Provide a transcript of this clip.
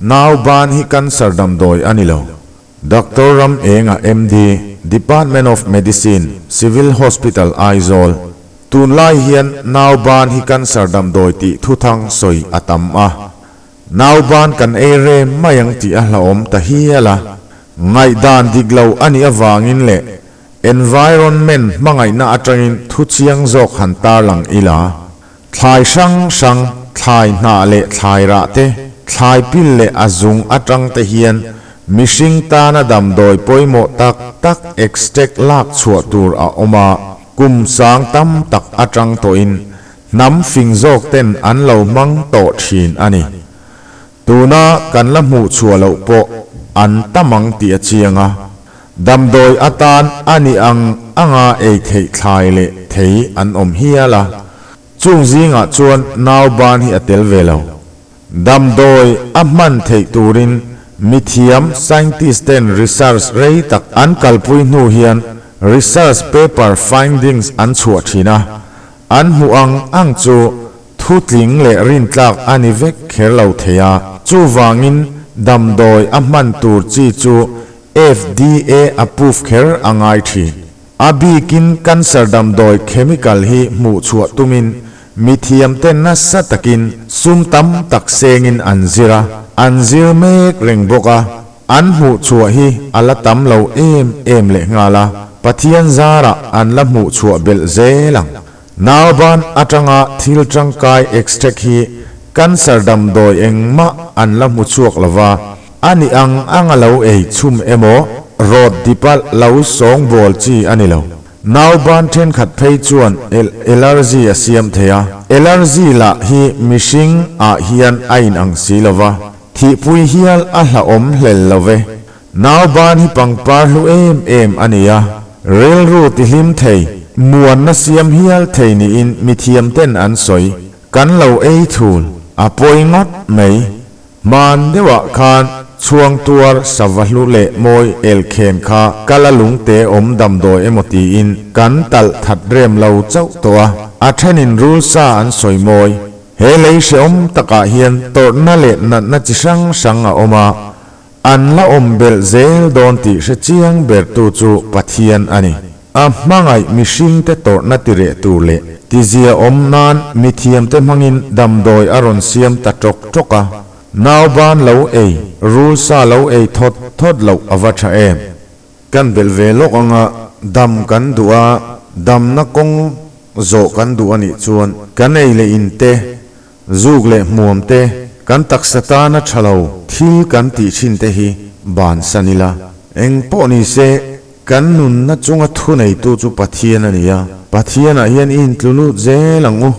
Nauban hi cancer damdawi a ni lo. Doctor Ramenga MD, Department of Medicine, Civil Hospital Aizawl. Tunlai hian nauban hi cancer damdawi tih thuthang sawi a tam a. Nauban kan ei rem mai ang tih a hlauhawm ta hial a. Ngaihdan dik lo a nih avangin leh environment hmangaihna atangin thu chiang zawk han tarlang ila. Thlai hrang hrang, thlai hnah leh thlai rah te, thlai pil leh a zung atang te hian mihring tana damdawi pawimawh tak tak extract lak chhuah tur a awm a, kum sang tam tak atang tawhin hnam fing zawk ten an lo hmang tawh thin a ni. Tuna kan la hmuh chhuah loh pawh an tam ang tih a chiang a, damdawi atan a ni ang anga ei theih thlai leh thei an awm hial a, chung zingah chuan nauban hi a tel ve lo. Damdawi a hman theih turin mithiam scientist ten research rei tak an kalpui hnu hian research paper findings an chhuah thin a, an hmuh ang ang chu Thutling leh rintlak a ni vek kher lo thei a, chuvangin damdawi a hman tur chi chu FDA approve kher a ngai thin. A bikin cancer damdawi chemical hi hmuh chhuah tumin mithiamte nasa takin sum tam tak sengin an zir a, an zir mek reng bawk a, an hmuh chhuah hi a la tam lo em em lehnghal a, Pathian zarah an la hmuh chhuah belh zel ang. Nauban atanga thil tangkai extract hi cancer damdawi engmah an la hmu chhuak lova, a ni ang anga lo ei chhum emaw rawt dipalh lo sawngbawl chi a ni lo. Nauban thenkhat phei chuan allergy a siam thei a, allergy lah hi mihring ah hian a inang si lova, thihpui hial a hlauhawm hlel lo ve. Nauban hi pangpar hlu em em a ni a, rilru tihlim thei, muanna siam hial thei niin mithiam ten an sawi. Kan lo ei thul, a pawi ngawt mai. Hman deuhah khan chhuang tuar sava hlu leh mawi elkhen kha kal a lungte awm damdawi emaw tiin kan talh that rem lo chauh tawh a, a thenin rul sa an sawi mawi. He lei hrehawm takah hian tawrhna leh natna chi hrang hrang a awm a, An la awm belh zel dawn tih hre chiang bertu chu Pathian a ni. A hmangaih mihringte tawrhna ti reh tur leh tizia awm nan mithiamte hmangin damdawi a rawn siam ta ṭawk ṭawk a. Nauban lo ei, rul sa lo ei thawt thawt loh a va ṭha em! Kan belh ve lawk anga dam kan duh a, damna kawng zawh kan duh a nih chuan kan ei leh in te, Zuk leh hmuam te, kan taksa tana tha lo thil kan tih thin te hi bansan ila. Eng pawh ni se, kan nunna chunga thuneitu chu Pathian a ni a, Pathianah hian i intlu lut zel ang u.